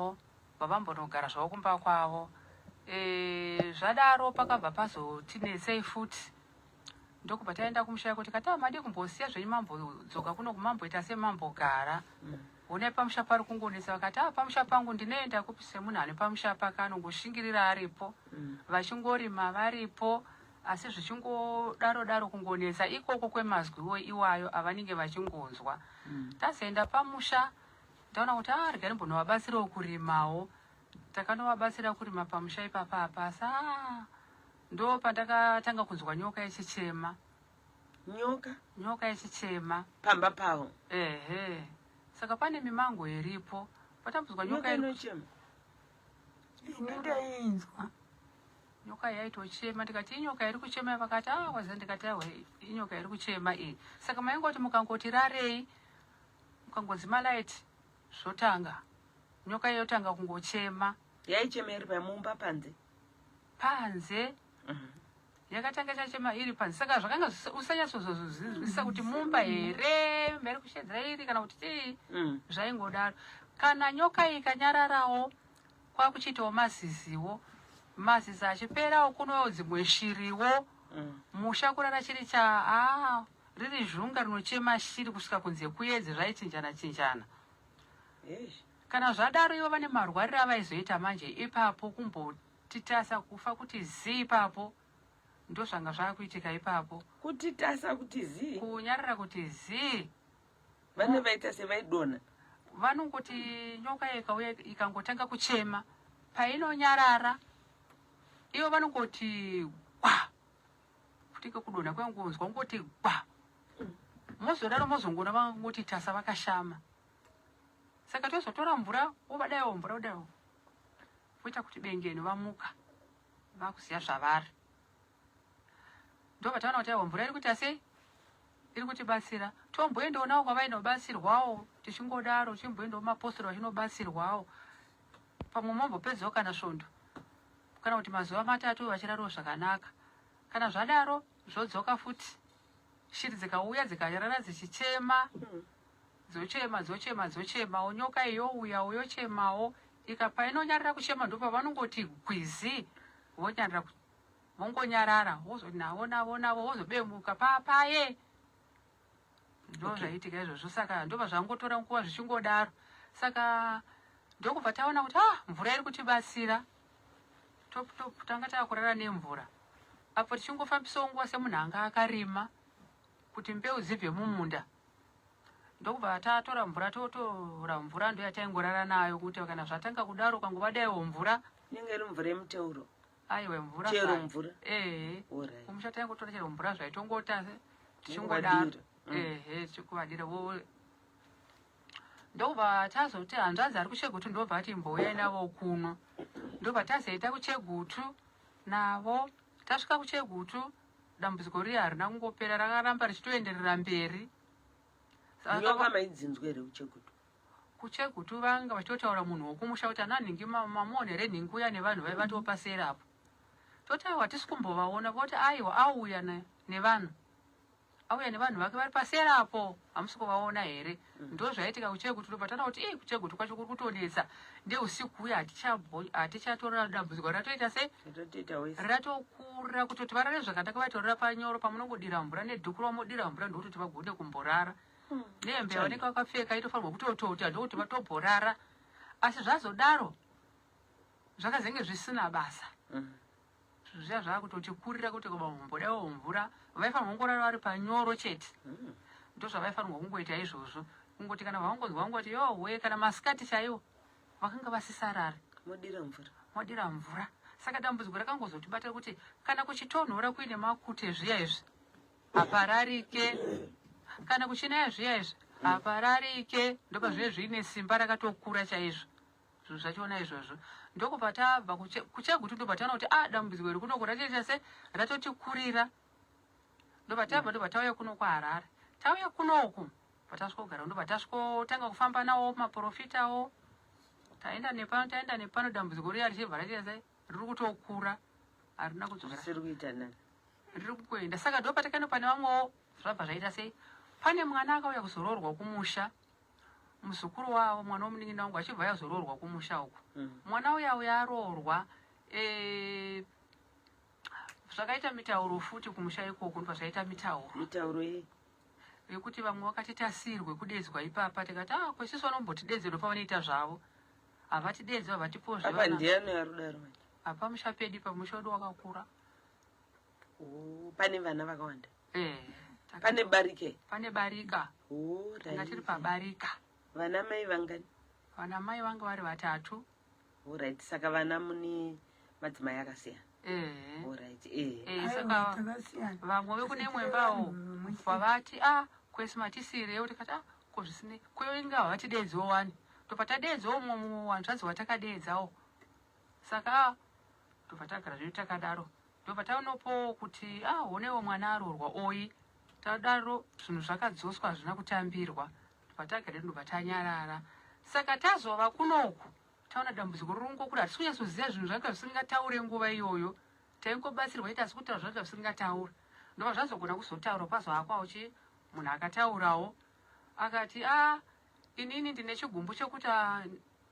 kwavo, vavambonogara zvavo kumba kwavo. E, zvadaro pakabva pazotinetsei futi ndokubva taenda kumusha iko tikati ah, madii kumbosiya zvenyu mambodzoka kuno kumamboita semambogara honai pamusha pari kungonetsa vakati ah, pamusha pangu ndinoenda kupi semunhu ane pamusha pake anongoshingirira aripo vachingorima varipo asi zvichingodaro daro kungonetsa ikoko kwemazwiwo iwayo avanenge vachingonzwa tazoenda pamusha ndaona kuti ah, regai ndimbonovabatsirawo kurimawo takanovabatsira kurima pamusha ipapa apa asi ah, ndo pandakatanga kunzwa nyoka ichichema. Nyoka? Nyoka ichichema. Pamba pavo? Ehe. Saka pane mimango iripo. Patambonzwa nyoka inochema. Ini ndainzwa. Nyoka yaitochema ndikati inyoka iri kuchema vakati ah waziva ndikati awa inyoka iri kuchema iyi. Saka maingoti mukangoti rarei mukangodzima light zvotanga. Nyoka yotanga kungochema. Yaichema iri pamumba panze? Panze yakatanga chachema iri panze saka zvakanga usanyatsozozvinzwisisa kuti mumba here mairi kushedzera iri kana kuti chii mm. zvaingodaro kana nyoka ikanyararawo kwakuchiitawo maziziwo mazizi achiperawo kunowo dzimwe shiriwo mm. musha kurara chiri cha a riri zhunga rinochema shiri kusvika kunze kuyedze zvaichinjana chinjana Kana zvadaro ivo vane marwariro avaizoita manje ipapo kumbotitasa kufa kuti zii ipapo ndozvanga zvakuitika ipapo. Kutitasa kuti zii? Kunyarara kuti zii. Vane vaita sevaidonha. Vanongoti nyoka ikauya ikangotanga kuchema painonyarara ivo vanongoti gwa kuti kudonha kwengonzwa kungoti gwa mozodaro mozongoona vangoti tasa vakashama. Saka tozotora mvura wovadaiwo mvura kudaiwo voita kuti bengeni vamuka vakuziva zvavari ndovataona kuti aiwa mvura iri kuita sei iri kutibatsira tomboendawo navo kwavainobatsirwawo tichingodaro tichimboendawo mapostori vachinobatsirwawo pamwe mombopedzawo kana svondo kana kuti mazuva matatu vachirarawo zvakanaka kana zvadaro zvodzoka futi shiri dzikauya dzikarara dzichichema mm. Dzochema dzochema dzochemawo nyoka iyi youyawo yochemawo ika painonyarara kuchema ndopavanongoti gwizi vonyarara vongonyarara wozoti navo navo navo wozobemuka papaye ndo zvaiitika okay. izvozvo saka ndobva zvangotora nguva zvichingodaro saka ndokubva taona kuti ah mvura iri kutibatsira tanga takurara nemvura apo tichingofambisawo nguva semunhu anga akarima kuti mbeu dzibve mumunda ndokubva tatora mvura totora mvura ndoyataingorara nayo kuti kana zvatanga kudaro ukangovadaiwo mvura inenge iri mvura yemuteuro aiwa mvura chero mvura ehe kumusha taingotora chero mvura zvaitongota tichingodaro mm. ehe tichikuvadira ndobva tazoti hanzvadzi ari kuchegutu ndobva ati imbouyai navo kuno ndobva tazoita kuchegutu navo tasvika kuchegutu dambudziko riya harina kungopera rakaramba richitoenderera mberi nyoka maidzinzwa here kuchegutu kuchegutu vanga vachitotaura munhu wokumusha kuti ana nhingi mamuona here nhingi uya nevanhu vaiva topasera apo toti aiwa hatisi kumbovaona voti aiwa auya nevanhu auya nevanhu vake vari pasera apo hamusi kuvaona here mm. ndo zvaitika kuchegutu ndobva taona kuti ii kuchegutu kwacho kuri kutonetsa ndeusiku uya hatichatora dambudziko ratoita sei ratokura kutoti varare zvakanaka vaitorara panyoro pamunongodira mvura nedhuku ramodira mvura ndokutoti vagone kumborara mm. nehembe yavanenge vakapfeka itofanirwa kutotota ndokuti vatomborara asi zvazodaro zvakazenge zvisina basa mm. Zviya zvakutotikurira kuti vambodawo mvura vaifanirwa kungorara vari panyoro chete mm. ndozvavaifanirwa kungoita izvozvo kungoti kana vangonzwa vangoti yowe kana masikati chaiwo vakanga vasisarari modira mvura modira mvura saka dambudziko rakangozotibata kuti kana kuchitonhora kuine makute zviya izvi hapararike kana kuchinaya zviya izvi hapararike ndopazvinenge zviine simba rakatokura chaizvo zvinhu zvachona izvozvo ndokubva tabva kuchegutu ndobva taona kuti ah dambudziko iri kunoku ratoita se ratotikurira ndobva tabva ndobva tauya kuno kuharare tauya kunoku patasvikogara ndobva tasvikotanga kufamba nawo maprofitawo taenda nepano taenda nepano dambudziko riya richibva ratoita se riri kutokura harina kudzokera riri kuenda saka ndopatakaenda pane vamwewo zvabva zvaita sei pane mwana akauya kuzoroorwa kumusha. Muzukuru wavo, mwana womunin'ina wangu, achibva yazoroorwa kumusha uku. Mwana uya uya aroorwa, zvakaita mitauro futi kumusha ikoko, ndobva zvaita mitauro. Mitauro yei? Yekuti vamwe vakati tasirwe kudedzwa ipapa. Tikati, ah, kwesisu vanombotidedzerwa pavanoita zvavo, havatidedzi, havatipo. Apa zvevana. Ndiani arudaro manje? Apa musha pedu ipa, musha wedu wakakura. Oh, pane vana vakawanda? Eh. Pane barike? Pane barika. Oh, Tanga tiri right. pabarika. Vana mai vangani? Vana mai vanga vari vatatu. Alright, saka vana mune madzimai akasiyana? Eh. Alright, eh. Eh, Aiwa, saka takasiyana. vamwe vekune Tiri imwembawo vanhu vamwe chete. vavati, a kwesi matisirewo. Tikati, a ko zvisine kweyo, inga havatidedziwo wani. Tobva tadeedzawo mumwe hanzvadzi watakadeedzawo. Saka a tobva tagara zvedu takadaro. Ndobva taonopowo kuti, a honewo mwana aroorwa oyi. Tadaro zvinhu zvakadzoswa, hazvina kutambirwa. Tobva tagara hedu, ndobva tanyarara. Saka tazova kunoku, taona dambudziko rirungokura. Hatisi kunyatsoziva zvinhu zvanga zvisingataure nguva iyoyo. Taingobatsirwa iti, asi kutaura zvanga zvisingataura. Ndobva zvazogona kuzotaura pazoakwawo chi munhu akataurawo, akati, a inini ndine chigumbu chekuti, ah,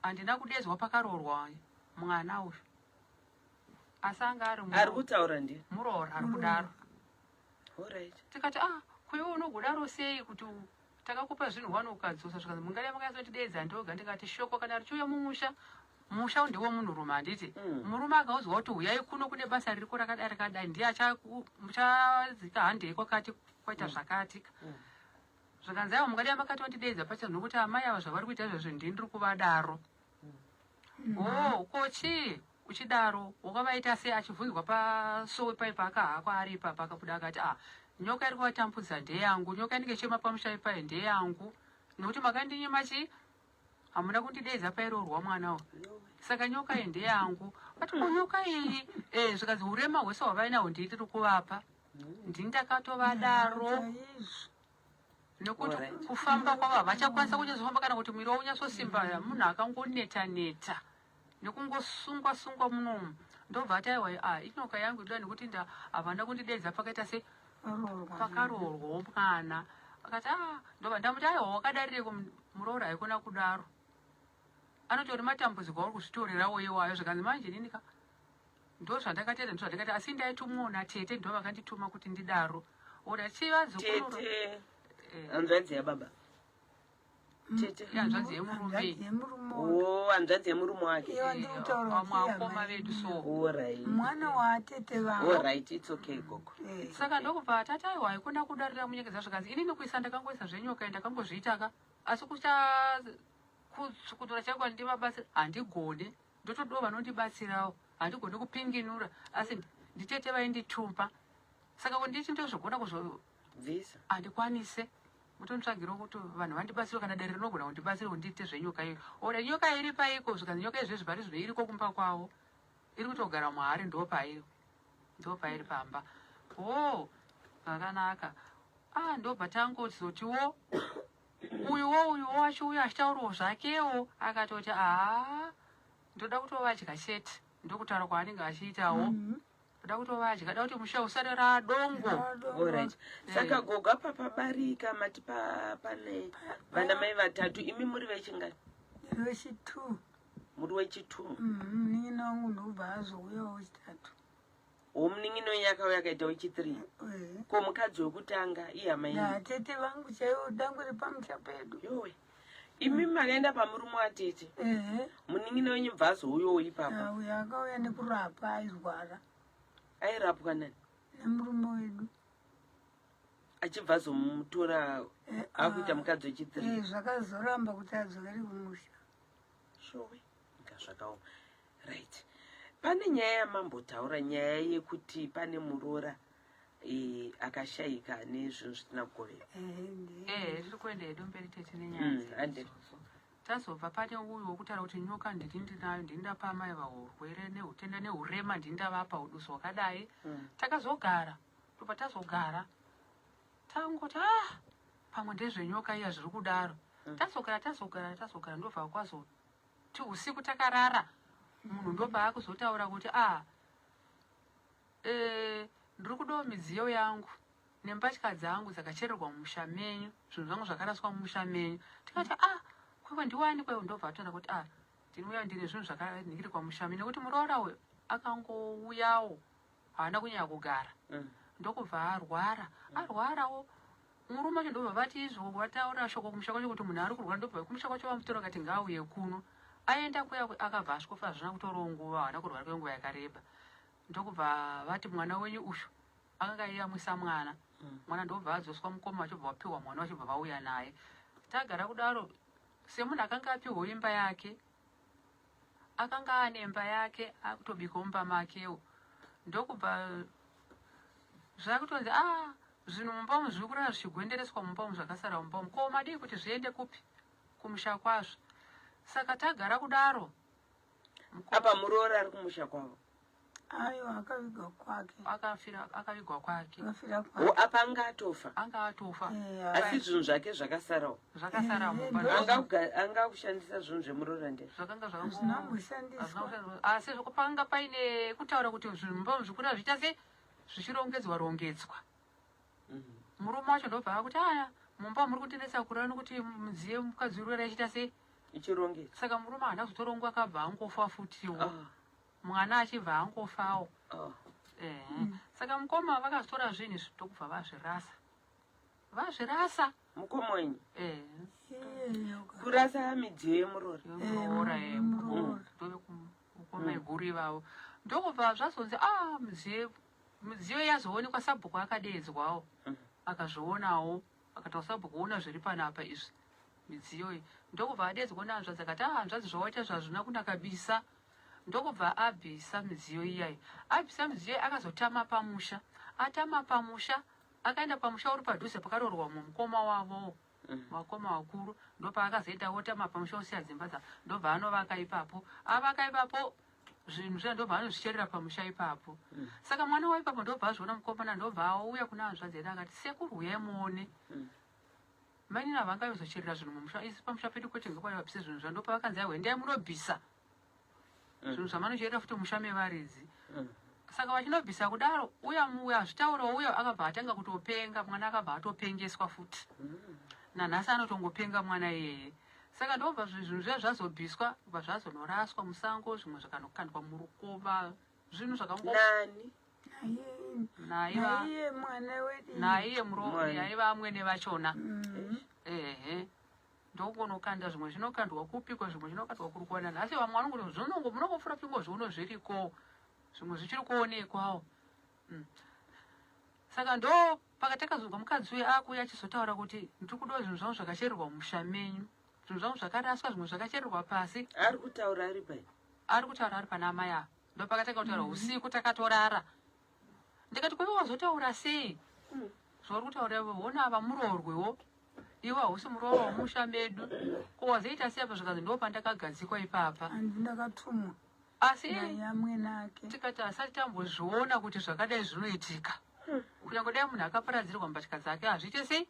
handina kudedzwa pakaroorwa mwana uyu, asi anga ari Ari kutaura ndiye? Muroora ari kudaro. Alright. Tikati, ah, kuiwe unogodaro sei kuti takakupa zvinhu wani ukadzosa? Zvikanzi, mungadai makanyatsotideedza ndoga. Ndikati, shoko kana richiuya mumusha, musha ndewo munhurume, handiti? Murume akaudzwa kuti huyai kuno, kune basa ririko rakadai rakadai, ndiye achamuchazika handei kwakati kwaita zvakati. Zvikanzi, aiwa, mungadai makatotideedza pacha, nokuti amai ava zvavari kuita izvozvo, ndini ndiri kuvadaro. O kochi uchidaro wakavaita sei? Achibvunzwa pasowe pai paakahakwa ari ipapa, akabuda akati, ah, nyoka iri kuvatambudza ndeyangu, nyoka inenge ichema pamusha ipai ndeyangu, nokuti makandinyima chi hamuna kundideedza pairoorwa mwana uyu. Saka nyoka iyi ndeyangu. Ati, ko nyoka iyi? Zvikanzi, urema hwese hwavainahwo ndii tiri kuvapa, ndini ndakatovadaro. Chaizvo. Nekuti kufamba kwavo havachakwanisa kunyatsofamba, kana kuti mwiri wavo unyatsosimba. Munhu akangoneta neta nekungosungwa sungwa munomu. Ndobva ati, aiwa, a inyoka yangu inoda, nekuti nda havana kundideedza pakaita se Roorwa. Pakaroorwawo mwana. Akati, a ndobva ndamuti, aiwa, wakadarireko muroora? Haikona kudaro, anotori matambudziko auri kuzvitorerawo iwayo. Zvikanzi, manje inini ka ndo zvandakatenda, ndo zvandakaita, asi ndaitumwawo natete, ndo vakandituma kuti ndidaro. Ora chivazukuru. Tete hanzvadzi yababa? Tete? Hanzvadzi yemurume. Hanzvadzi yemurume. O, hanzvadzi yemurume wake. Iwo ndiri kutaura Vamwe kuti akoma vedu so. Alright. Mwana watete vavo. Alright, it's okay, gogo. Eh. Saka ndokubva tati, aiwa, haikona kudarira munyengedza. Zvikanzi, inini kuisa ndakangoisa zvenyoka, ndakangozviitaka, asi kucha kutora chaiko ndivabatsira handigone, ndotodawo vanondibatsirawo, handigoni kupinginura, asi nditete vaindituma. Saka kunditi ndozvogona kuzvo Bvisa. Handikwanise, mutonitsvagirawo kuti vanhu vandibatsire, kana dare rinogona kundibatsira kuti ndiite zvenyoka iyo. Ora nyoka iri paiko? Zvikanzi, nyoka izvezvi pari zvino iriko kumba kwavo, iri kutogara muhari, ndopairi, ndopairi pamba. O, zvakanaka. A ndobva tangozotiwo uyuwo, uyuwo wacho uyo achitaurawo zvakewo, akatoti, haa, ndoda kutovadya chete. Ndokutaura kwaanenge achiitawo. Ndoda kutovadya, da kuti musha usare radongo. Alright, saka gogo, apa pabarika mati pane vana mai vatatu, imi muri vechingani? Wechi2. Muri wechi2? Munin'ina wangu ndobva azouyawo wechitatu. O, munin'ina wenyu akauya akaita wechi3? Eh. Ko mukadzi wekutanga ihama yenyu? Natete vangu chaivo, dangwe repamusha pedu. Yowe, imi makaenda pamurume watete? Ehe. Munin'ina wenyu bva azouyawo ipapa? Uyo akauya nekurapa, airwara. Airapwa nani? Nemurume wedu. Achibva azomutora Eh, akuita ah, mukadzi wechi3? Eh, zvakazoramba kuti adzokere kumusha. Showe, inga zvakaoma. Right, pane nyaya yamambotaura, nyaya yekuti pane muroora akashayika nezvinhu zvisina kugovera. Eh, tiri kuenda hedu mberi tete nenyaya Hande. idzodzo. Tazobva pane uyu wokutaura kuti nyoka ndini ndinayo, ndini ndapa amai vaurwere neutenda neurema, ndini ndavapa uduso hwakadai. Takazogara, tobva tazogara tangoti, ah, pamwe ndezvenyoka iya zviri kudaro. Tazogara, tazogara, tazogara, ndobva kwazoti usiku takarara, munhu ndobva akuzotaura kuti, ah, ndiri kudawo midziyo yangu nembatya dzangu dzakachererwa mumusha menyu, zvinhu zvangu zvakaraswa mumusha menyu. Tikati, ah, Kwekwe ndiwani kwewe ndobva ataura kuti ah ndinouya ndine zvinhu zvakanhingiri kwamushami nekuti muroora uyu akangouyawo haana kunyanya kugara ndokubva arwara arwarawo murume wacho ndobva vati izvo vataura shoko kumusha kwacho kuti munhu ari kurwara ndobva kumusha kwacho vamutora kati ngaauye kuno aenda kuya akabva asvikofa hazvina kutorawo nguva haana kurwara kwenguva yakareba ndokubva vati mwana wenyu uyu akanga aiyamwisa mwana mwana ndobva adzoswa mukoma vachibva vapiwa mwana vachibva vauya naye tagara kudaro semunhu akanga apiwa imba yake akanga ane imba yake akutobikawo mumba makewo ndokubva zvakutonzi a ah, zvinhu mumba umu zviri kurara zvichigwendereswa mumba umu zvakasara mumba umu ko madii kuti zviende kupi kumusha kwazvo saka tagara kudaro apa muroora ari kumusha kwavo aiwa akavigwa kwake akafira akavigwa kwake akafira o kwake apa anga atofa anga atofa Eh, asi zvinhu zvake zvakasarawo zvakasara Eh, mumba ndo- anga kuga- anga kushandisa zvinhu zvemuroora ndezvo zvakanga Hazvina zvakango kumboshandiswa asi panga paine kutaura kuti zvinhu mumba umu zvikura zviita se zvichirongedzwa rongedzwa murume wacho ndobva akuti aya mumba muri kundinetsa kurara nokuti mudziyo mukadzi uri kurara ichiita sei ichirongedzwa saka murume haana kuzotorongwa akabva angofa futiwo Ah, mwana achibva angofawo ah. Ehe. Saka mukoma vakazotora zvinhu izvi ndokubva vazvirasa vazvirasa mukoma wenyu Eh, iyeyo ka. kurasa midziyo yemuroora muroora Eh, muroora. ndovekukoma iguru ivavo ndokubva zvazonzi a mudziyo midziyo yazoonekwa sabhuku akadeedzwawo akazvionawo akataura sabhuku ona zviri panapa izvi midziyo iyi ndokubva adeedzwa nehanzvadzi akati a hanzvadzi zvawaita zvazvina kunaka bisa ndokubva abvisa midziyo iyayi abvisa midziyo iyi akazotama pamusha atama pamusha akaenda pamusha uri padhuze pakaroorwa mumukoma wavowo vakoma vakuru ndopaakazoita otama pamusha osiya dzimba dza ndobva anovaka ipapo avaka ipapo zvinhu zviya ndobva anozvicherera pamusha ipapo saka mwana waipapo ndobva azviona mukomana ndobva auya kuna hanzvadzi yedu akati sekuru huyai muone mainini havangazocherera zvinhu mumusha isi pamusha pedu kwete ngekwaivabvise zvinhu zva ndopa vakanzi aiwa endai munobvisa zvinhu zvamanocherera futi musha mevaridzi saka vachinobvisa kudaro uya uya azvitaurawo uya akabva atanga kutopenga mwana akabva atopengeswa futi nanhasi anotongopenga mwana iyeye saka ndobva zvinhu zviya zvazobviswa bva zvazonoraswa musango zvimwe zvakanokandwa murukova zvinhu zvakango nani Naiye naiva naiye mwana wedu naiye muro Mwana. yaiva amwene vachona Ehe ndokunokanda zvimwe zvinokandwa kupiko zvimwe zvinokandwa kurukwana nhasi vamwe vanongoti zvinongo munongopfuura pingo zviuno zviriko zvimwe zvichiri kuonekwawo Saka ndo pakatakazonzwa mukadzi uyu akuuya achizotaura kuti ndiri kudawo zvinhu zvangu zvakachererwa mumusha menyu zvinhu zvangu zvakaraswa zvimwe zvakachererwa pasi ari kutaura ari pai ari kutaura ari pana amai ava ndo pakatanga kutaura usiku takatorara ndikati kwaiwe wazotaura sei zvauri kutaura iwe hona ava muroorwewo iwe hausi muroorwa womusha medu ko wazoita sei apa zvikanzi ndo pandakagadzikwa ipapa handi ndakatumwa asi naye amwene ake tikati asati tambozviona kuti zvakadai zvinoitika kunyange dai munhu akaparadzirwa mbatya dzake hazviite sei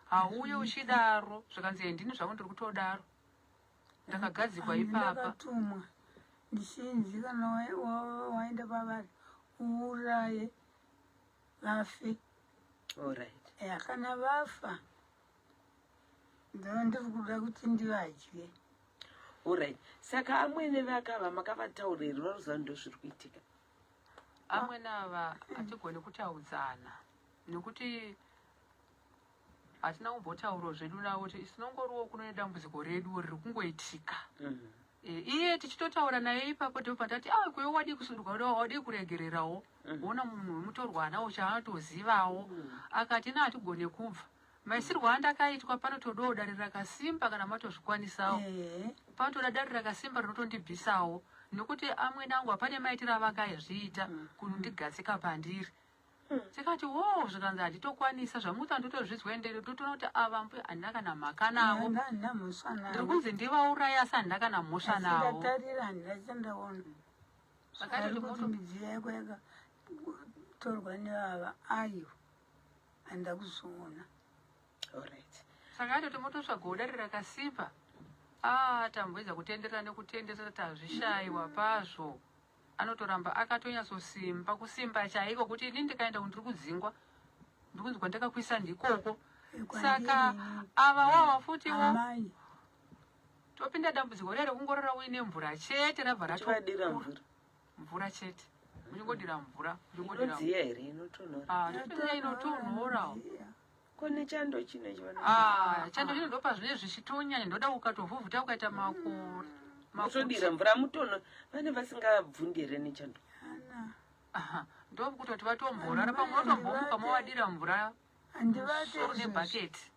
hauye uchidaro zvikanzi ndini zvangu ndiri kutodaro ndakagadzikwa Handi ipapa ndakatumwa ndichinzi kana waenda pavari uuraye vafe allright Ya, kana vafa ndo ndiri kuda kuti ndivadye allright saka amwene vakava makavataurira varuziva ndo zviri kuitika amwene ava hatigoni kutaudzana nekuti hatina kumbotaurawo zvedu navo kuti isinongoriwo kuno nedambudziko redu riri kungoitika E, iye tichitotaura naye ipapo ndipo patati ah kwewe wadii kusunduka wadii kuregererawo ona munhu wemutorwa anawo chaanotozivawo akati ina hatigone kubva maisirwo andakaitwa panotodawo dare rakasimba kana matozvikwanisawo Ehe. panotoda dare rakasimba rinotondibvisawo nekuti amwene angu hapane maitiro avakazviita kunondigadzika pandiri tikati wo zvikanzi handitokwanisa zvamuti handitozvizwa ende ndotoona kuti ava mbuya handina kana mhaka navo Handa handina mhosva ndiri navo kunzi ndivauraya asi handina kana mhosva Asi navo ndatarira handina chandaona Vakati ari kuti kuti midziyo yako yakatorwa nevava ayo handa kuzoona allright saka atoti mototsvagawo dare rakasimba a tamboedza kutenderera nekutenderera tazvishayiwa pazvo anotoramba akatonyatsosimba kusimba chaiko kuti ini ndikaenda ndiri kudzingwa ndiri kunzi kwandakakuisa ndikoko saka ava wawa futiwo amai Topinda dambudziko riya rekungorora uine mvura chete, rabva Uchivadira ratokura. mvura. Mvura chete, muchingodira mvura, muchingodira. Inodziya here? Inotonhora? Ah, topinda inotonhorawo. Ko nechando chino chivana? Ah, chando chino ndopa zvine zvichitonyanya, ndoda ukatovhuvhuta ukaita makore. Kutodira mvura mutono, vane vasingabvundi here nechando? Ana. Aha, ndokutoti vatomborara, pamwe unotombomuka mowadira mvura Handivate musoro izvozvi. nebhaketi.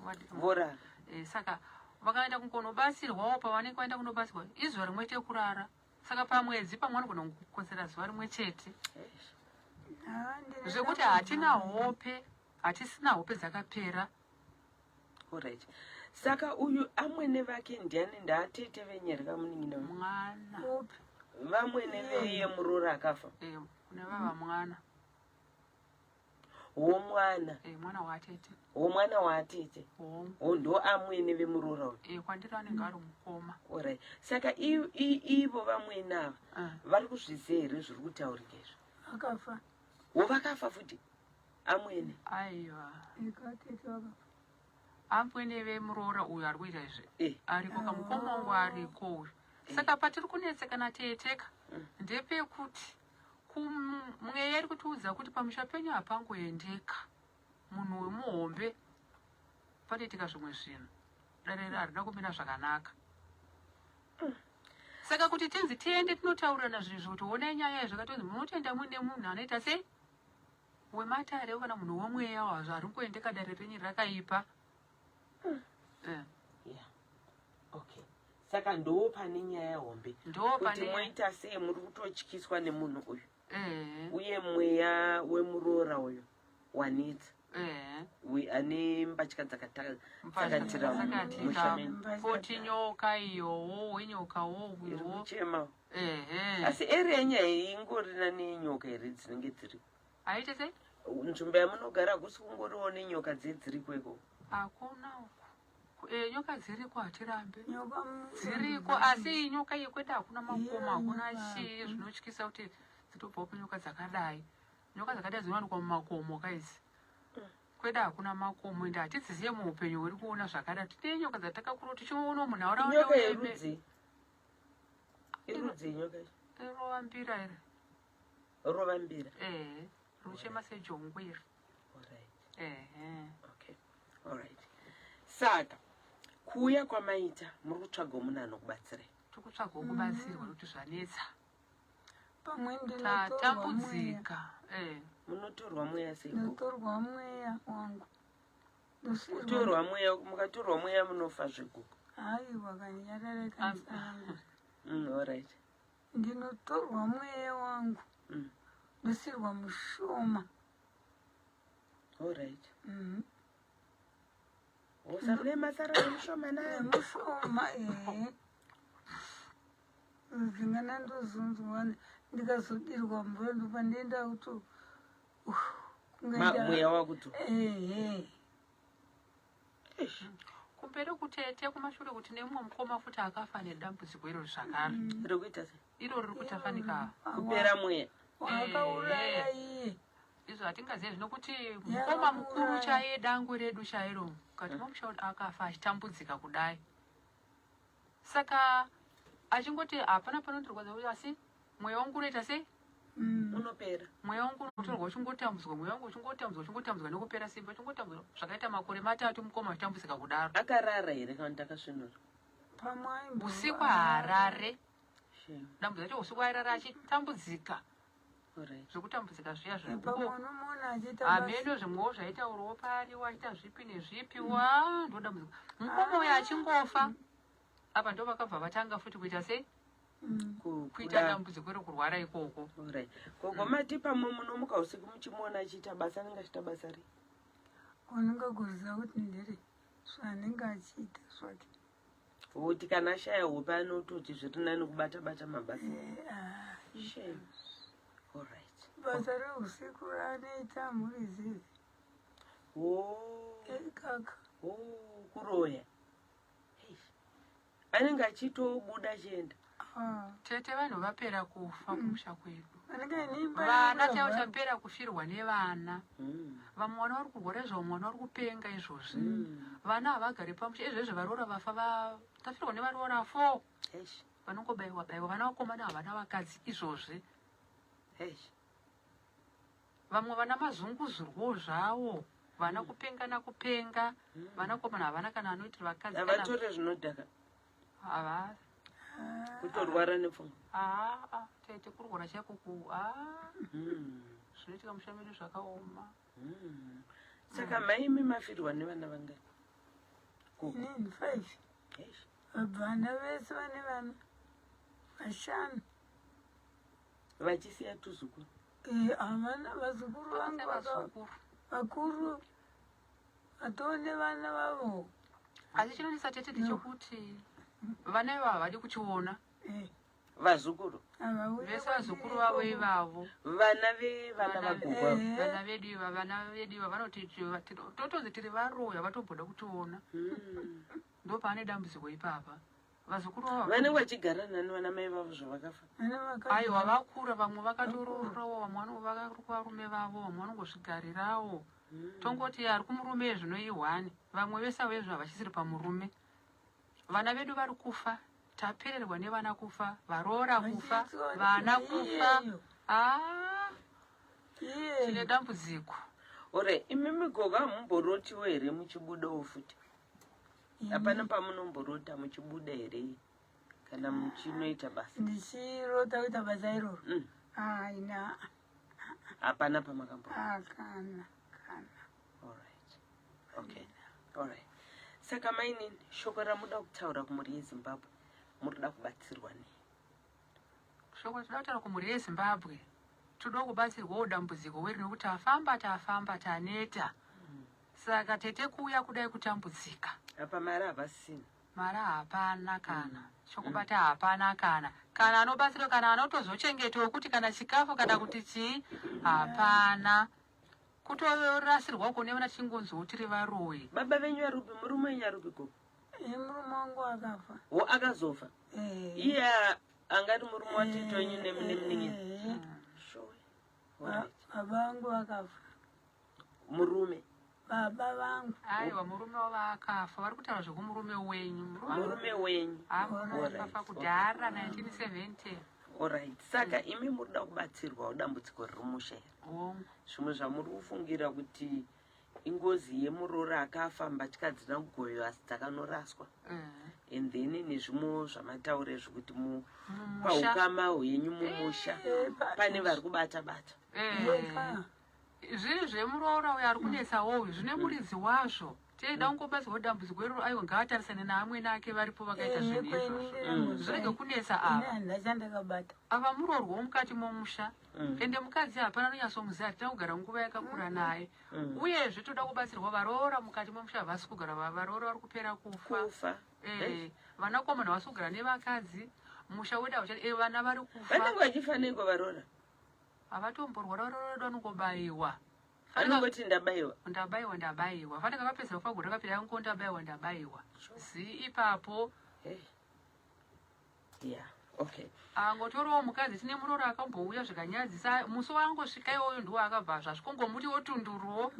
Wadira mvura. Vorara. Saka vakaenda kunobatsirwawo, pavanenge vaenda kunobatsirwa izuva rimwe chete kurara, saka pamwedzi pamwe vanogona kukotsera zuva rimwe chete. Eish. Ah, ndine Zvekuti dambudziko. hatina hope, hatisina hope dzakapera. Alright, saka uyu amwene vake ndiani? Ndaatete venyereka munin'ina wenyu? Mwana. Upi? Vamwene veiye muroora akafa. Kune vava mwana. Womwana. Mwana waatete. Womwana waatete. Hongu. Wo ndo amwene vemuroora uyu. Kwandiri anenge ari mukoma. Alright, saka ivo vamwene ava vari kuzviziva here zviri kutaurika izvi? Akafa. Wo vakafa futi amwene? Aiwa. Ikatete vakafa. Amwene vemuroora uyu ari kuita izvi ariko kamukoma wangu ariko uyu. Saka patiri kunetsekana teeteka ndepekuti kumweya iri kutiudza kuti pamusha penyu hapangoendeka munhu wemuhombe, panoitika zvimwe zvinhu, dare harina kumira zvakanaka. Saka kuti tinzi tiende tinotaurirana zvinhu kuti onai nyaya zvakatonzi munotoenda muine munhu anoita sei, wematare kana munhu womweya wazvo ari kuendeka, dare renyu rakaipa. Yeah, okay, saka ndo pane nyaya hombe Ndo kuti pane moita sei, muri kutotyiswa nemunhu uyu uye mweya wemuroora uyu wanetsa, ane mbatya dzakatira musha menyu. Poti nyoka iyowo, wenyokawo Iri uyowo. kuchema. Asi eri yenyaya iyi ingorina nenyoka here dzinenge dziri? Aite sei? Nzvimbo yamunogara hakusi kungoriwo nenyoka dzedziriko ikoko? Hakuna uku. Nyoka dziriko, hatirambe. Nyoka Dziriko, asi iyi nyoka yekweda hakuna makomo, hakuna Nyoka. chii zvinotyisa kuti dzitobvawo panyoka dzakadai. Nyoka dzakadai dzinowanikwa mumakomo kaidzi. Kweda hakuna makomo, ende hatidziziye muupenyu hwedu kuona zvakadai. Tine nyoka dzatakakura tichiona munharaunda. Nyoka yerudzi, irudzi nyoka iyi? Rovambira iri. Rovambira. Ehe, ruchema sejongwe iri. Alright. Ehe. Okay, alright, saka kuuya kwamaita muri kutsvagawo munhu anokubatsirai. Tikutsvagawo kubatsirwa nekuti zvanetsa. Pamwe ndinotorwa mweya. Tatambudzika. Munotorwa mweya sei, gogo? Ndinotorwa mweya wangu. Ndosirwa. Kutorwa mweya, mukatorwa mweya munofa zvegogo. Haiwa, kanyarare kandisanangura. Alright. Ndinotorwa mweya wangu. Ndosirwa mushoma. Alright. Osarune masara nemushoma nayo. Nemushoma, ehe. Dzingana ndozonzwa ndikazodirwa mvura, ndopa ndienda kuto kunge Mweya wakuto Ehe. Kumberi kutete, kumashure kuti nemumwe mukoma futi akafa nedambudziko irori zvakare. Rekuita sei? Irori riri kutafanika. Kupera mweya. Wakauraya iye. Izvo hatingazivi zvino kuti mukoma mukuru chaiye, dangwe redu chairo mukati momusha wedu, akafa achitambudzika kudai. Saka achingoti hapana panondirwadza kuti, asi mweya wangu unoita sei? Unopera. Mweya wangu unotorwa uchingotambudzwa, mweya wangu uchingotambudzwa, uchingotambudzwa nekupera simba, uchingotambudzwa zvakaita makore 3 mukoma achitambudzika kudaro. Akarara here kana kuti akasvinura? Pamwe aimbova- Usiku haarare. Shame. Dambudziko racho usiku airara achitambudzika. Zvekutambudzika zviya. Pamwe unomuona achiita basa. Hameno zvimwewo zvaitaurwawo pari, waita zvipi nezvipi, wa ndodambudziko. Mukoma uyo achingofa apa, ndo vakabva vatanga futi kuita sei? Kuita dambudziko rekurwara ikoko. Alright. Gogo, mati pamwe munomuka usiku muchimuona achiita basa, anenge achiita basa rei? Unongagoziva kuti ndiri zvaanenge achiita zvake. Kuti kana ashaya hope anototi zviri nani kubata bata mabasa. Ah, Shame. Alright. Basa reusiku raanoita murizivi. Oh. Kaka. Oh, kuroya. Eish. Anenge achitobuda achienda. Ah, Tete, vanhu vapera kufa kumusha kwedu. Vanenge neimba Vana yangu chaivo yavharwa. chapera kufirwa nevana. Vamwe vana vari kurwara izvo, vamwe vana vari kupenga izvozvi. Vana havagari pamusha izvezvi, varoora vafa, tafirwa nevaroora four. Eish, Vanongobayiwa bayiwa. Vana vakomana havana vakadzi izvozvi. Eish. Vamwe vana mazunguzurwo zvavo, vana kupenga nakupenga. Vanakomana havana kana anoitira vakadzi kana Havatore zvinodhaka? Hava. Kutorwara nepfungwa? Aa, tete, kurwara chaiko ku a zvinoitika musha medu zvakaoma. Saka maimi mafirwa nevana vangani, Gogo? Inini five. Eish. Vana vese vane vana vashanu. Vachisiya tuzukuru? Eh, havana vazukuru vangu Vazukuru. Vakuru vatone vana vavo. Asi chinonetsa, tete, ndechekuti vana ivavo havadi kuchiona. Eh, Vazukuru? havauye Vese kwandiri vazukuru vavo ikoko. ivavo. Vana vevana vagogo ava? Eh. Vana vedu iva vanoti totonzi tiri varoyi, havatomboda kutiona. Ndo paane dambudziko ipapa, vazukuru vavo. Vanenge vachigara nani vana mai vavo zvavakafa? Vana vakadzi. Aiwa, vakura, vamwe vakatororawo, vamwe vari kuvarume vavo, vamwe vanongozvigarirawo. Tongoti ari kumurume zvino ihwani, vamwe vese avo izvo havachisiri pamurume. Vana vedu vari kufa, tapererwa nevana kufa, varoora kufa, Vachiitwa vana kufa. iyeyo. Ah, tine Iyeyo. dambudziko. Ore imimi gogo, hamumborotiwo here muchibudawo futi? Hapana pamunomborota muchibuda here kana muchinoita basa? Ndichirota kuita basa iroro? Aina. Hapana pamakambo? Kana kana. Alright, okay, alright. Saka mainini, shoko ramuda kutaura kumhuri yeZimbabwe, muri kuda kubatsirwa nei? Shoko tinoda kutaura kumhuri yeZimbabwe, toda kubatsirwawo dambudziko weri, nekuti tafamba, tafamba, taneta. Saka tete, kuuya kudai kutambudzika. Apa mari havasina. Mari hapana, kana chokubata hapana, kana anobatsirwa, kana anotozochengetawo kuti kana chikafu kana kuti chii hapana. Kutorasirwa kune vana chingonziwo tiri varoyi. Baba venyu arupi? Murume wenyu arupi, gogo? Murume wangu akafa. Wo akazofa? Eh. Iye angati murume watete wenyu nemunin'ina? Eh, Sure. Alright. Baba vangu vakafa. Murume? Baba vangu. Aiwa, murume wavo akafa, vari kutaura zvekumurume wenyu. Murume wenyu. Murume akafa kudhara, 1970. Alright, saka imi muri kuda kubatsirwawo dambudziko riri musha here? Hongu. Zvimwe zvamuri kufungira kuti ingozi yemuroora akafa, mbatya dzina kugoyiwa asi dzakanoraswa, and then nezvimwewo zvamataura zvekuti Mumusha. paukama hwenyu mumusha pane vari kubata bata. Eka. Zviri zvemuroora uyo ari kunetsawo uyu, zvine muridzi wazvo. Teida kungobatsirwa dambudziko iroro. Aiwa, ngaatarisane naamwene ake varipo vakaita zvinhu izvozvo, zvirege kunetsa Ini ava. handina chandakabata. Ava muroorwawo mukati momusha, ende mukadzi hapana anonyatsomuziva, hatina kugara nguva yakakura naye. Uyezve toda kubatsirwa, varoora mukati momusha havasi kugara, varoora vari kupera kufa. Kufa? Vanakomana havasi kugara nevakadzi, musha wedu hauchadi, vana vari kufa. Vanenge vachifaniko varoora? Havatomborwara, varoora vedu vanongobayiwa. Vanongoti ndabayiwa. Ndabayiwa, ndabayiwa. Fanenge vapedzera kufa gore rakapera, yango ndabayiwa, ndabayiwa, zi ipapo. Hey. Yeah, okay. Angotorawo mukadzi, tine muroora akambouya zvikanyadzisa. Musi waangosvika iwoyo ndiwo akabva zvasvikongomuti wotunduruwo,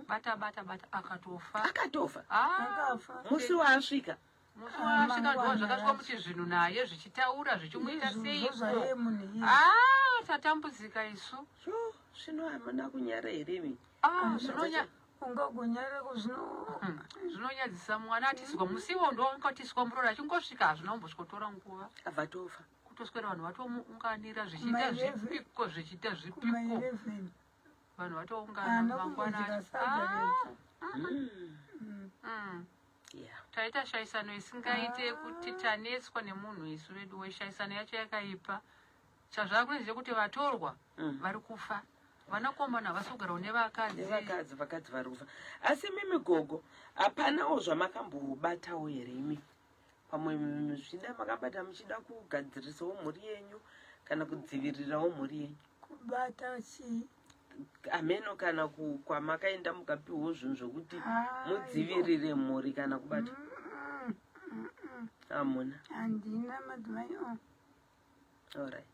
bata bata bata, akatofa. Akatofa? Ah, Akafa. Musi waasvika? Musi waasvika ndiwo Mangwana zvakasvika racho. muti zvinhu naye zvichitaura, zvichimuita Izvozvo seiko. zvaiye munhu iye. Ah, tatambudzika isu. Sho, zvino hamuna kunyara here imi? Ah, Ungagonyara kuzvino. Zvinonyadzisa. Mwana atiswa musiwo ndo wangatiswa muroora achingosvika, hazvina kumbosvikotora nguva. Abva tofa. Kutoswera vanhu vatomuunganira zvichiita Kuma-11. zvipiko, zvichiita zvipiko. Kuma-11. Vanhu vatoungana Haana mangwana. kumbodya Acho. sadza Ah, refu. Taita shayisano isingaite kuti tanetswa nemunhu isu vedu. Weshayisano yacho yakaipa. Chazvakunezve kuti vatorwa vari kufa, vanakomana havasi kugarawo nevakadzi. Nevakadzi, vakadzi vari kufa. Asi mimi gogo, hapanawo zvamakambobatawo here imi? Pamwe zvida makabata muchida kugadzirisawo mhuri yenyu kana kudzivirirawo mhuri yenyu? Kubata chii? Ameno, kana kwamakaenda mukapiwawo zvinhu zvokuti Aiwa. mudzivirire mhuri kana kubata? Hamuna? Handina, madzimai o.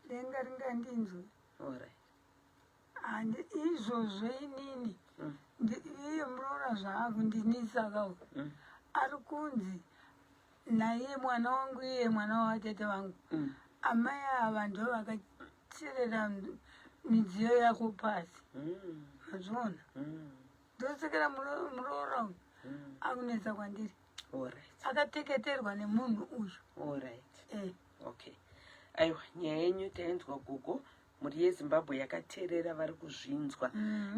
Denga ringandinzwe. Handi izvozvo inini. Iye muroora zvaakundinisa kawo. Ari kunzi naiye mwana wangu iye mwana wavatete vangu. Amai ava ndo vakacherera midziyo yako pasi. Mazviona? Ndosekera muroora uyu akunetsa kwandiri. Akateketerwa nemunhu uyu. Alright. Okay. Aiwa, nyaya yenyu tainzwa gogo, mhuri yeZimbabwe yakateerera, vari kuzvinzwa.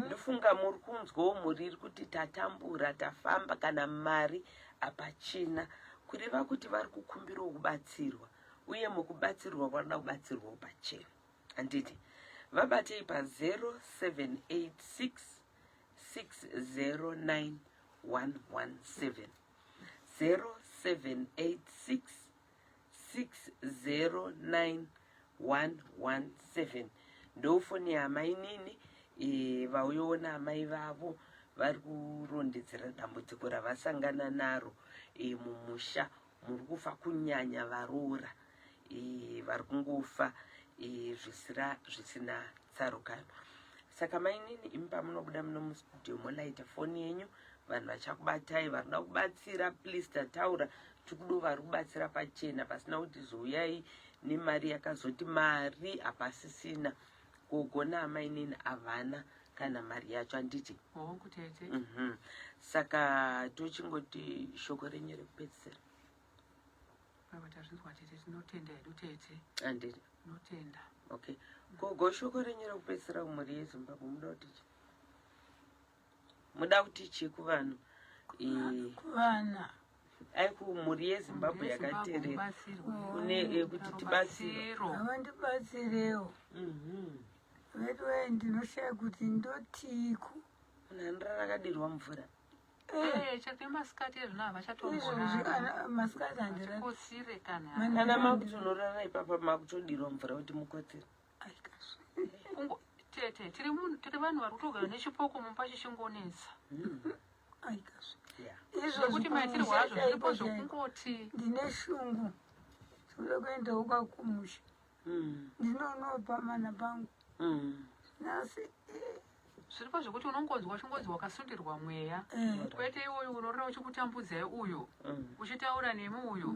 Ndofunga muri kunzwawo mhuri iri kuti tatambura, tafamba, kana mari hapachina, kureva kuti vari kukumbirawo kubatsirwa, uye mukubatsirwa varikuda kubatsirwawo pachena, handiti? Vabatei pa0786 609 117, 0786 609 117, ndofoni yamainini. Vauyoona amai vavo vari kurondedzera dambudziko ravasangana naro mumusha muri kufa kunyanya varoora vari kungofa zvisina tsarukano. Saka mainini, imi pamunobuda muno mustudio molaita foni yenyu, vanhu vachakubatai vari kuda kubatsira. Please, tataura tikudo vari kubatsira pachena, pasina kuti zouyai nemari yakazoti mari hapasisina. Gogo naamainini havana kana mari yacho, handiti? Hongu, tete. Saka tochingoti shoko renyu rekupedzisira. Aiwa, tazvinzwa tete, tinotenda hedu tete. Handiti? Tinotenda. Okay, gogo, shoko renyu rekupedzisira kumhuri yeZimbabwe, muda kuti chii? Muda kuti chii kuvanhu? Kuvana? Ai, kumhuri yeZimbabwe yakateerera kune kuti tibatsire. Havandibatsirewo vedu, ndinoshaya kuti ndotiiko. Munhu anorara akadirwa mvura. Chete masikati ezvino Izvozvi havachatomborara. Masikati handirari. Vachikotsire kana. Kana makutonorara ipapa makutodirwa mvura kuti mukotsire. Aikazve. Tete, tiri vanhu vari kutogara nechipoko mumba chichingonetsa. Aikazve. Nekuti Izvozvi maitirwo azvo pamusha zviripo chaipo chaipo zvokungoti ndine shungu tinoda kuendawo kwakumusha, ndinonopa mana pangu nhasi. Zviripo zvekuti unongonzwa uchingonzi wakasundirwa mweya. Kwete iwoyu unorora uchikutambudzai uyu, uchitaura nemi uyu,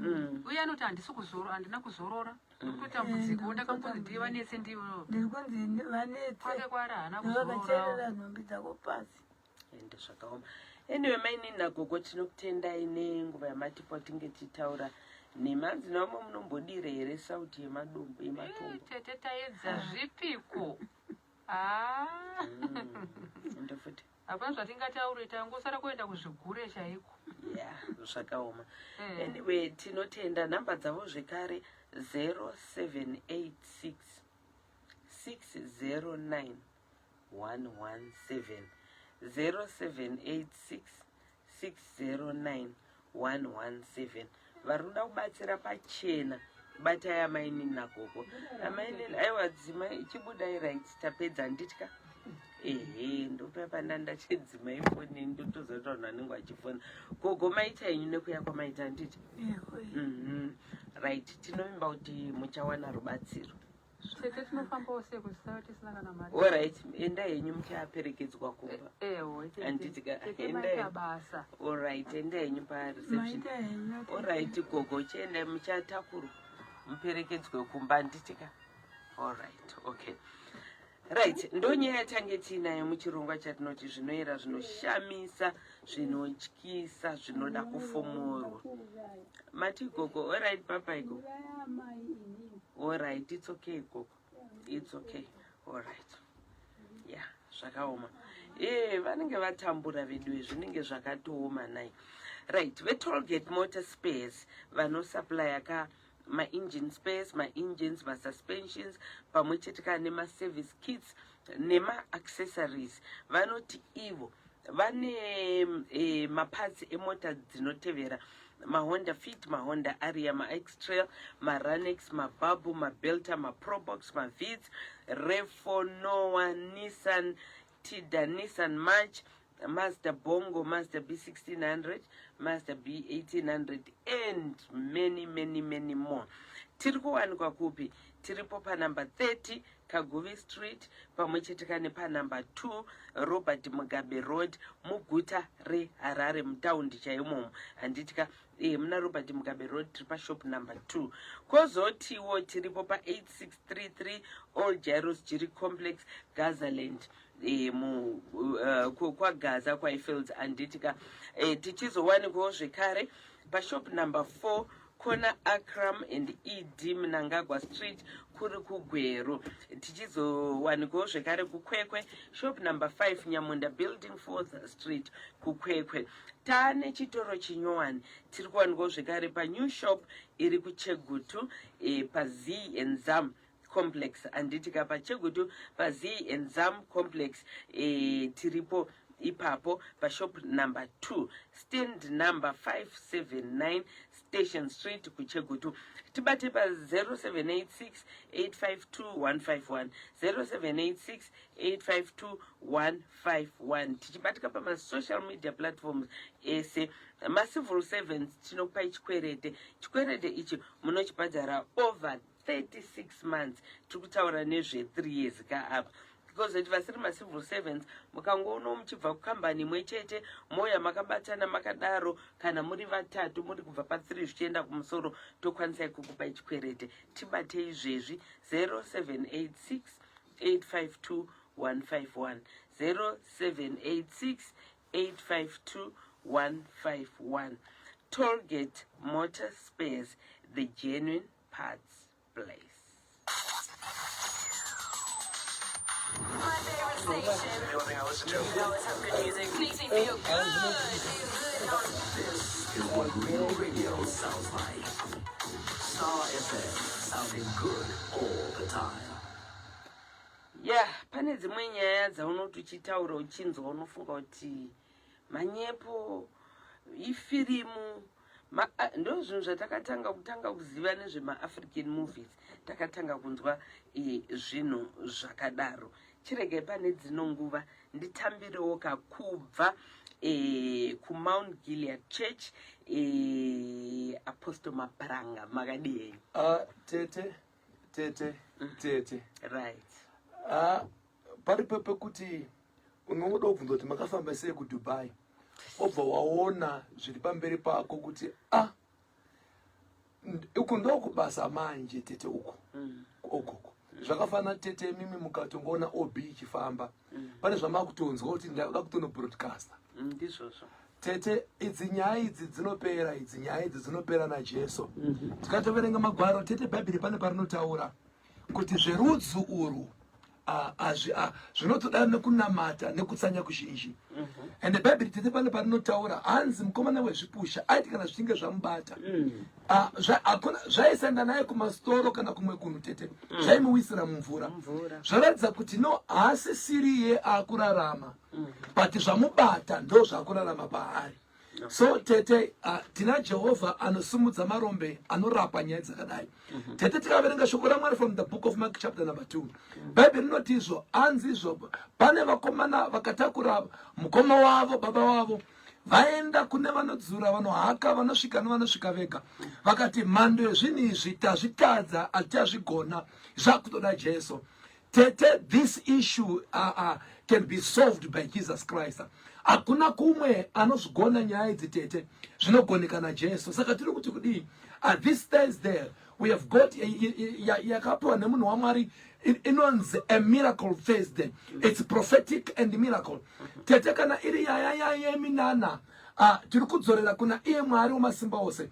uye anoti handisi kuzoro, handina kuzorora, ndikutotambudzikawo, ndakangonzi ndivanetse ndivo. Ndiri kunzi vanetse. Kwake kwari haana vakacherera kuzororawo. nhumbi dzako pasi. Ende zvakaoma. Anyway, mainini nagogo, tinokutendai nenguva yamatipo tinge tichitaura nemanzi navamwe. Munombodira here sauti yemadombo, yematombo? Tete, taedza zvipiko. Ah. Ende futi Hapana zvatingataure, tangosara kuenda kuzvigure chaiko. Ya, zvakaoma. Anyway, tinotenda. Nhamba dzavo zvekare, 0786 609 117, 0786 609 117. Vari kuda kubatsira pachena, batai amainini nagogo. Amainini, aiwa, dzimai, chibudai. Right, tapedza, handitya. Ehe, ndopapanda ndachidzimai foni, ndotoziva kuti vanhu vanenge vachifona. Gogo, maita henyu nekuya kwamaita, handiti? Ewe. Right, tinovimba kuti muchawana rubatsiro. Tete, tinofambawo sei kusara tisina kana mari? Alright, endai henyu, muchaperekedzwa kumba. Ewo. Handiti ka? Tete, Endai. maita basa. Alright, endai henyu pareception. Maita henyu. Alright gogo, chiendai, muchatakurwa muperekedzwe kumba, handiti ka? Alright, okay, right, ndonyaya yatange tiinayo muchirongwa chatinoti zvinoera, zvinoshamisa, zvinotyisa, zvinoda kufomorwa. Mati gogo? Alright, bye gogo. Alright, it's okay gogo, it's okay. Alright, yeah, zvakaoma. E, vanenge vatambura vedu, zvinenge zvakatooma nai. Right, veTollgate Motor Spares vanosupplya ka maengine spares, maengines, masuspensions, pamwe chete kana nemaservice kits nemaaccessories, vanoti ivo vane maparts emota dzinotevera: maHonda Fit, maHonda Aria, maX-Trail, maRunx, maBabel, maBelta, maProbox, maVitz, Rev4, Noah, Nissan Tiida, Nissan March, Mazda Bongo, Mazda B1600, Mazda B1800 and many, many, many more. Tiri kuwanikwa kupi? Tiripo panumber 30 Kaguvi Street pamwe chete ka nepanumber 2 Robert Mugabe Road muguta reHarare mutaundi chaimomo handiti ka e, muna Robert Mugabe Road tiri pashop number 2. Kwozotiwo tiripo pa8633 Old Jairos Jiri Complex Gazaland e, mu, kwagaza kwaifields handiti ka e, tichizowanikwawo zvekare pashop number 4 Kona Akram and ED Mnangagwa Street kuri kuGweru. Tichizowanikwawo zvekare kuKwekwe, shop number 5 Nyamunda Building 4th Street kuKwekwe. Taane chitoro chinyowani tiri kuwanikwawo zvekare panew shop iri kuChegutu e, paZ and Zam complex handiti ka pachegutu paz and zam complex e, tiripo ipapo pashop number 2 stand number 579 Station Street kuChegutu. Tibate pa 0786 852 151 0786 852 151 tichibatika pamasocial media platforms ese. Macivil servants tinokupai chikwerete. Chikwerete ichi munochibhadhara over 36 months. Tiri kutaura nezve 3 years ka apa kozoti vasiri macivil servants mukangoonawo muchibva kukambani imwe chete moya makabatana makadaro kana muri vatatu muri kubva pa3 zvichienda kumusoro tokwanisai kukupai chikwerete. Tibate izvezvi 0786 852 151 0786 852 151. Tollgate Motor Spares, the genuine parts place. My favorite station. The only thing I listen to. You always have good music. Makes me feel good. This is what real radio sounds like. Star FM, sounding good all the time. Ya, pane dzimwe nyaya dzaunoti uchitaura uchinzwa unofunga kuti manyepo, ifirimu. Ndo zvinhu zvatakatanga kutanga kuziva nezvemaAfrican movies. Takatanga kunzwa e, zvinhu zvakadaro. Chiregai pane dzino nguva nditambirewo kakubva e, kuMount Gilead Church e, Apostle Mapranga, makadii henyu? Tete, tete, tete. Right. Paripo pekuti unongoda kubvunza kuti makafamba sei kuDubai, obva waona zviri pamberi pako kuti a uku ndokubasa manje tete, uku ukoko zvakafanana tete. Mimi mukatongoona ob ichifamba, pane zvamakutonzwa kuti ndauda kutonobroadcasta. Ndizvozvo. Tete, idzi nyaya idzi dzinopera, idzi nyaya idzi dzinopera naJesu. Tikatoverenga magwaro tete, Bhaibheri pane parinotaura kuti zverudzi urwu zvinotoda nekunamata nekutsanya kuzhinji. Ende Bhaibheri tete pane parinotaura, hanzi mukomana wezvipusha aiti kana zvichinge zvamubata, hakuna zvaisaenda naye kumasitoro kana kumwe kunhu tete, zvaimuwisira mumvura. Mumvura. Zvaratidza kuti no, haasisiriye akurarama, but zvamubata ndo zvakurarama paari. So tete, tina Jehovha anosimudza marombe, anorapa nyaya dzakadai. Tete, tikaverenga shoko raMwari from the book of Mark chapter number 2, Bhaibheri rinoti izvo, anzi izvo pane vakomana vakatakura mukoma wavo, baba wavo, vaenda kune vanodzura, vanohaka, vanosvika nevanosvika vega, vakati mhando yezvinhu izvi tazvitadza, hatichazvigona, zvakutoda Jesu. Tete, this issue can be solved by Jesus Christ. Hakuna kumwe anozvigona nyaya idzi tete, zvinogoneka naJesu. Saka tiri kuti kudii? This Thursday we have got yakapiwa nemunhu waMwari inonzi a miracle Thursday. It's prophetic and miracle tete. Kana iri yaya yeminana, tiri kudzorera kuna iye Mwari wemasimba ose.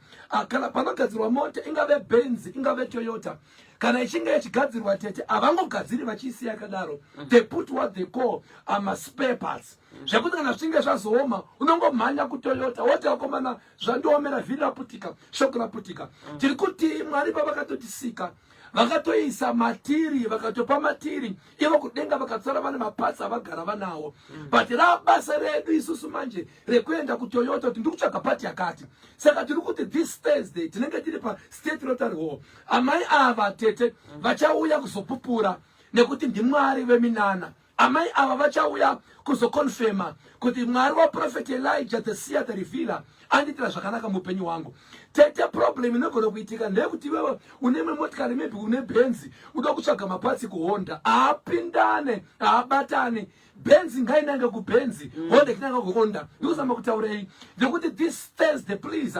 Kana panogadzirwa mota, ingave Benz, ingave Toyota, kana ichinge ichigadzirwa tete, havangogadziri vachiisiya yakadaro. They put what they call maspare parts, zvekuti kana zvichinge zvazooma unongomhanya kuToyota woti, "Akomana, zvandiomera, vhiri raputika, shock raputika." Tiri kuti Mwari pavakatotisika vakatoisa matiri, vakatopa matiri ivo kudenga, vakatsara vane maparts avagara vanawo, but rabasa redu isusu manje rekuenda kuToyota kuti ndiri kutsvaga part yakati. Saka tiri kuti this Thursday tinenge tiri paState Rotary Hall. Amai ava tete vachauya kuzopupura nekuti ndiMwari veminana. Amai ava vachauya kuzokonfema kuti Mwari waProphet Elijah the seer the revealer andiitira zvakanaka muupenyu hwangu. Tete, problem inogona kuitika ndeyekuti iwewe une imwe motikari, maybe une Benzi, uda kutsvaga mapatsi kuHonda, haapindane, haabatani. Benzi ngainange kuBenzi, Honda ikinanga kuHonda. Ndikuzama kutaurei ndekuti this Thursday, please,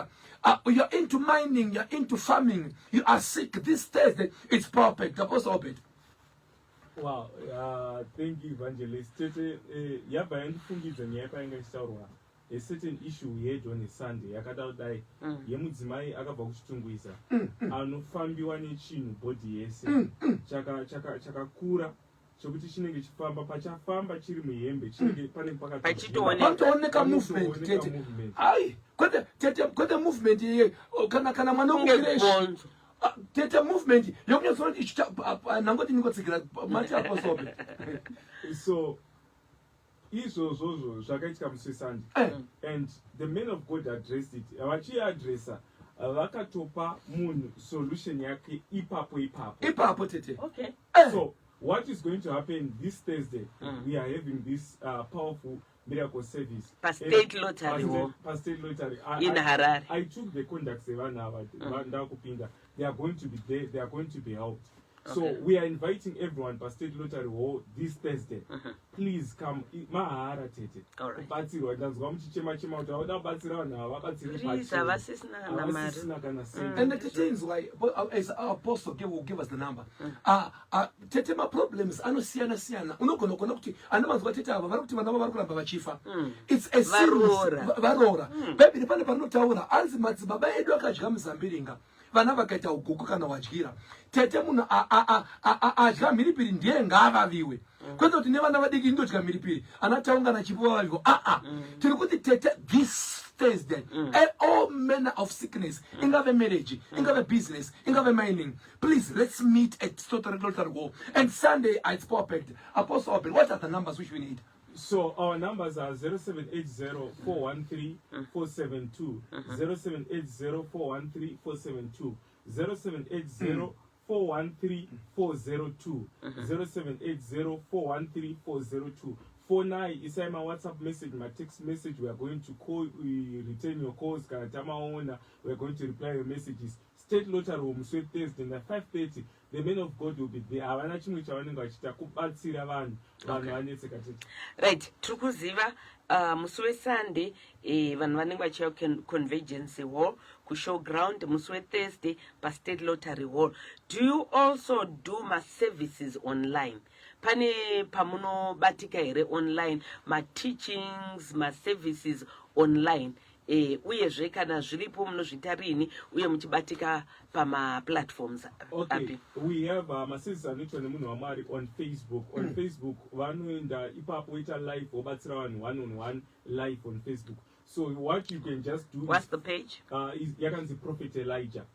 you're into mining, you're into farming, you are sick, this Thursday it's perfect. Apostle Obed. Wow, thank you, Evangelist. Tete, yabva yandifungidza nyaya painga ichitaurwa a certain issue we had on a Sunday yakada kudai yemudzimai akabva kuChitungwiza anofambiwa nechinhu body yese chakakura chaka, chaka chekuti chinenge chifamba pachafamba chiri muhembe chinenge panenge Pachitooneka. Panotooneka movement. Panotooneka Tete. movement. Ai, kwete tete, kwete movement iye kana mwana Kunge wekucreche. gonzo. Ah, tete, movement yokunyatsoona kuti ichi nangoti ningotsigira mati Apostle Obed. So izvozvozvo zvakaitika musi weSunday and the man of God addressed it. Vachiadressa, vakatopa munhu solution yake ipapo ipapo. Ipapo, tete. So what is going to happen this Thursday, we are having this powerful miracle service Pa-State Lottery Hall. Pa-State Lottery. In Harare. I took the contacts evanhu ava ndakupinda. They are going to be there, they are going to be helped. So we are inviting everyone pa-State Lottery Hall this Thursday. Please come. Mahara, tete. All right. Kubatsirwa, ndanzwa muchichema chema kuti vauda kubatsira vanhu ava, vabatsiri. Please, havasisina kana mari. Havasisina kana cent. And tete, inzwai, as our apostle will give us the number, tete, maproblems anosiyana siyana. Unogona kuona kuti ana manzwa tete ava vari kuti vana vavo vari kuramba vachifa. It's a series. Varoora. Varoora. Bhaibheri pane parinotaura, anzi madzibaba edu akadya muzambiringa, vana vakaita uguku kana wadyira. Tete, munhu adya mhiripiri ndiye ngaavaviwe, kwete kuti nevana vadiki indodya mhiripiri, ana Taungana Chipo vavaviwa. Aa, tiri kuti tete, this Thursday, all manner of sickness, ingave marriage, ingave business, ingave mining, please, let's meet at Lottery Hall. And Sunday it's perfect. Apostle Open, what are the numbers which we need? So our numbers are 0780 413 472, 0780 413 472, 0780 413 402, 0780 413 402. Fonai, isai ma-WhatsApp message, ma-text message. We are going to call, we return your calls kana tamaona. We are going to reply your messages. State Lottery musi weThursday na5:30, the man of God will be there. Havana chimwe chavanenge vachiita, kubatsira vanhu. Vanhu vanetseka, tete. Right, tiri kuziva musi weSunday vanhu vanenge vachiuya Convergence Hall kuShowground, musi weThursday paState Lottery Hall. Do you also do maservices online? Pane pamunobatika here online, mateachings, maservices online? Uyezve kana zviripo, munozviita rini uye muchibatika pamaplatforms Okay, api? we have maservices anoitwa nemunhu waMwari on Facebook. On Facebook vanoenda ipapo voita live, vobatsira vanhu one on one live on Facebook. So what you can just do What's is, the page? Is yakanzi Prophet Elijah.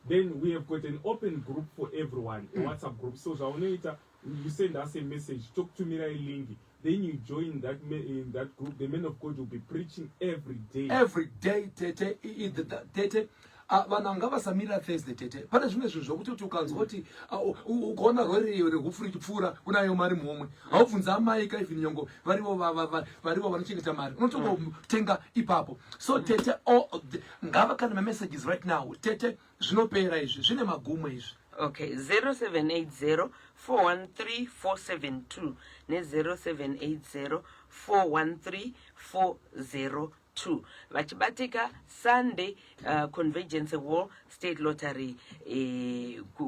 Then we have got an open group for everyone, a WhatsApp group. So zvaunoita, you send us a message, tokutumirai link, then you join that in that group. The man of God will be preaching every day. Every day, tete. Tete, vanhu ngavasamirira Thursday, tete. Pane zvimwe zvinhu zvokuti kuti ukanzwa kuti ukaona rori rehupfu richipfuura, unayo mari muhomwe, haubvunzi amai ka, even nyongo varivo varivo vanochengeta mari, unotongotenga ipapo. So tete, ngava kana mamessages right now, tete, zvinopera izvi, zvine magumo izvi. Okay, 0780 413 472 ne0780 413 402. Vachibatika Sunday, Convergence Hall, State Lottery,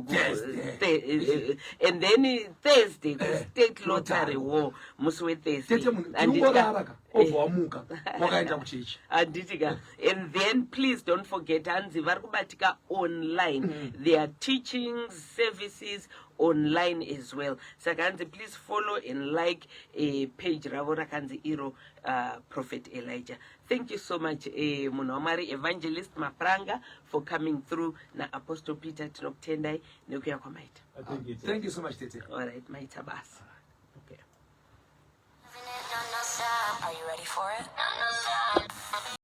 Thursday. And then Thursday kuState Lottery Hall musi weThursday. Tete, munhu tinongorara ka, obva wamuka wakaenda kuchechi. Handiti ka? And then please don't forget, hanzi vari kubatika online, their teachings, services online as well. Saka hanzi please follow and like page ravo rakanzi iro Prophet Elijah. Thank you so much, munhu waMwari Evangelist Mapranga, for coming through, naApostle Peter. Tinokutendai nekuya kwamaita. Thank you. Thank you so much, tete. Alright, maita basa. Okay. Are you ready for it?